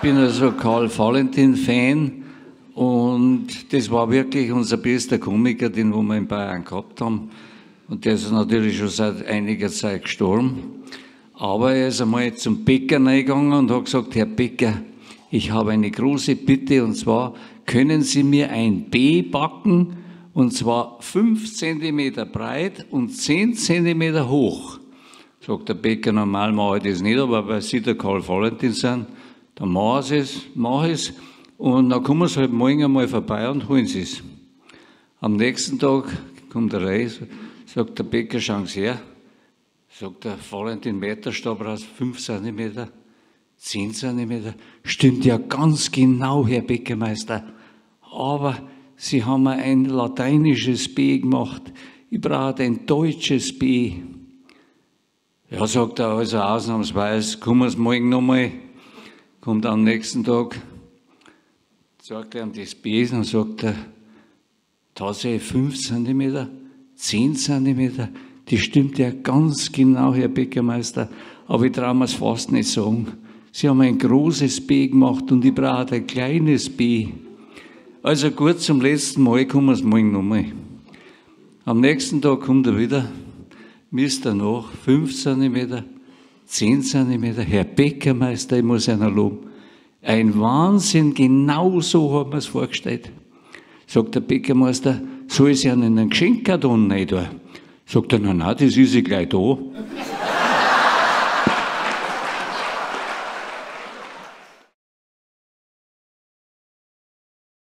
Bin also Karl Valentin-Fan und das war wirklich unser bester Komiker, den wo wir in Bayern gehabt haben. Und der ist natürlich schon seit einiger Zeit gestorben. Aber er ist einmal zum Bäcker reingegangen und hat gesagt: Herr Bäcker, ich habe eine große Bitte, und zwar können Sie mir ein B backen, und zwar 5 Zentimeter breit und 10 Zentimeter hoch. Sagt der Bäcker, normal mache ich das nicht, aber weil Sie der Karl Valentin sind, dann mache ich es, mach ich's. Und dann kommen Sie halt morgen einmal vorbei und holen Sie es. Am nächsten Tag kommt er rein, sagt der Bäcker, schauen Sie her. Sagt der Valentin, Meterstab raus, 5 Zentimeter, 10 Zentimeter. Stimmt ja ganz genau, Herr Bäckermeister. Aber Sie haben mir ein lateinisches B gemacht. Ich brauche ein deutsches B. Ja, sagt er, also ausnahmsweise, kommen Sie morgen nochmal. Kommt am nächsten Tag, sagt er ihm das B, dann sagt er, tatsächlich 5 Zentimeter, 10 Zentimeter, das stimmt ja ganz genau, Herr Bäckermeister, aber ich traue mir's fast nicht sagen. Sie haben ein großes B gemacht und ich brauche ein kleines B. Also gut, zum letzten Mal kommen wir's morgen nochmal. Am nächsten Tag kommt er wieder, misst er nach, 5 Zentimeter, 10 Zentimeter, Herr Bäckermeister, ich muss einer loben. Ein Wahnsinn, genau so haben wir's vorgestellt. Sagt der Bäckermeister, soll ich Ihnen einen Geschenkkarton rein tun? Sagt er, nein, nein, das ist ja gleich da.